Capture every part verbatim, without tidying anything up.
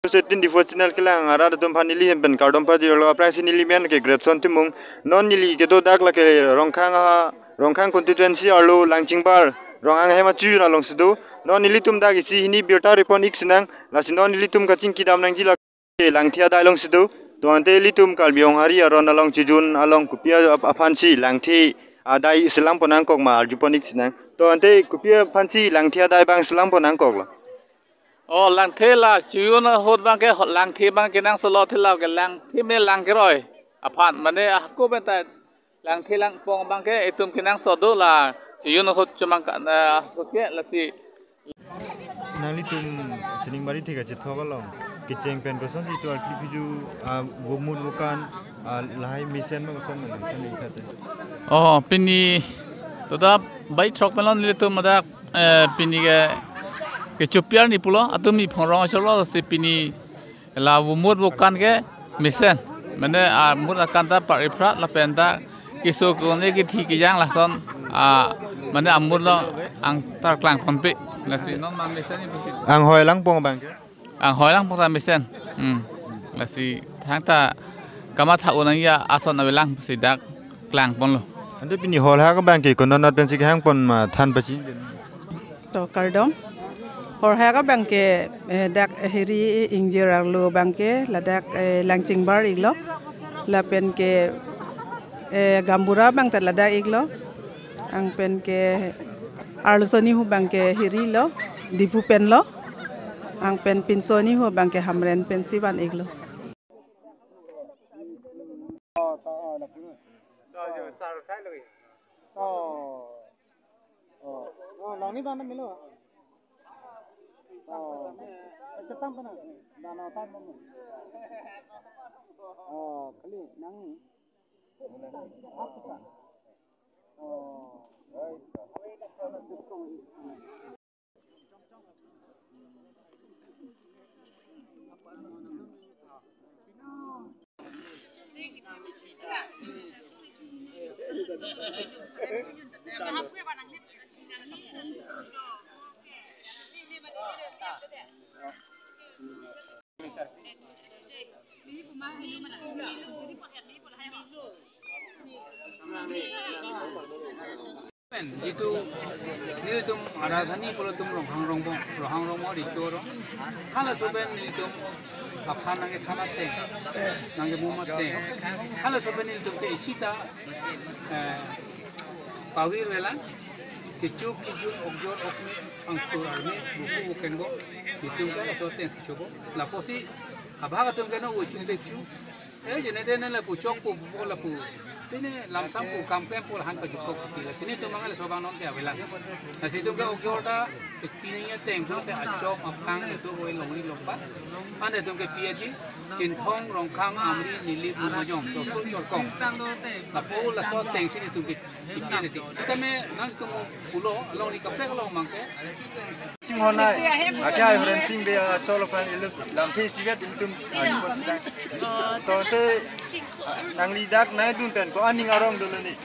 State News Devo Channel kelang arat atum aphan neli hem pen kardom pajirlo. Aphrangsi neli men ke Greatson Timung. Non neli kedo dak lake Rongkhang ha, Rongkhang constituency arlo Langchingbar Ronghang ahem achujun alongsi do. Non nelitum dak isi hini birta repon ik sinang. Lasi non nelitum kachingki dam nangji lake Langthe adai alongsi do. To ante ilitum Karbi Anglong hari aron along chujun along kopi ap-, aphansi Langthe adai selam pon nangkok ma arjupon ik sinang. To ante kopi aphansi Langthe adai abang selam pon nangkoklo? O, Langthe la chujun ahut abangke, Langthe abangke nangsolo thela ke Langthe me lang keroi aphan mane ahko bentai Langthe Langpong abangke itum kenangsot do la chujun ahut chomang ka, eh, ahut ke lasi. Nanglitum sining bari thik achethok along kecheng pen kosonsi tu arti piju, ah, vomut vokan, ah, lahai mesen ma koson ma nangkhan ikate. Oh, pini toda bai throk melon nelitum ada, eh, pini ke kechopi arni pulo, atum ni phongrong acholo si pini la vomut vokan ke mesen. Mane amut akan ta pari phrat lapen ta keso kone kethi kejang lason, ah, mane amut lo angtar klang ponpe. Lasi non ma mesen ni pusi. Anghoi Langpong abangke? Anghoi Langpong ta mesen. Hmm. Lasi thangta kamatha unang ya ason avelang pusi dak klang ponlo. Ante pini hol ha abangke konat pensi kehang pon ma than pachin. To kardom. Horhak abangke, eh, dak hiri ingjir arlo abangke ladak, eh, Langchingbar iklo. Lapen ke, eh, Gaonbura abang ta ladak iklo. Anpen ke arloso nihu abangke hirilo, Diphu penlo. Anpen pinso nihu abangke Hamren pensi van iklo. Oh. Oh, oh, nangli dan melo. Oh. Chetang pena. Dan tan pena. Oh, kali nang. Apa? Oh. Pen, jitu nelitum Rajdhani pulo tum Ronghang Rongbong, Ronghang Rongbong di choro. Halaso pen nelitum aphan nangkethan ateng, nangkemum ateng. Halaso pen nelitum ke isi ta, eh, pavir velang, kecho kejun, okjor okme, angtur arme, buku bukengo, nelitum ke laso ateng si chobo. Lapusi abhag atum ke no uchung techu. Eh, jene tene lapu chokpo, lapu. Pine lamsam pu kam klem pu lahan pajukok pu la. Lasi nelitum mangal laso abang non ke avelang. Lasi itum ke okjor ta, pine ya teng pu te achok aphang itum oi longri longpat. Ante itum ke P H G, Chinthong, Rongkhang, Amri, Nilip, Lumajong, Soso, Chorkong. Lapu laso ateng si nelitum ke Sitame nangtum pulo along ni kaprek along abangke. Chinghon ai. Akhai Horensing Bey acholo aphan ilu Langthe isivet ilitum. To te nangli dak nangdun pen ko-an ning arong dolo ni?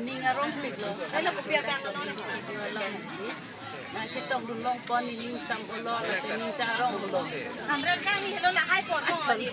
Ning arongpiklo. Ai la kopi abang lo. Video along. Na chetongdun longpon, ning sam pulo, la te ning ta arong pulo. Hamren kang ni helo lahai pon mo ni.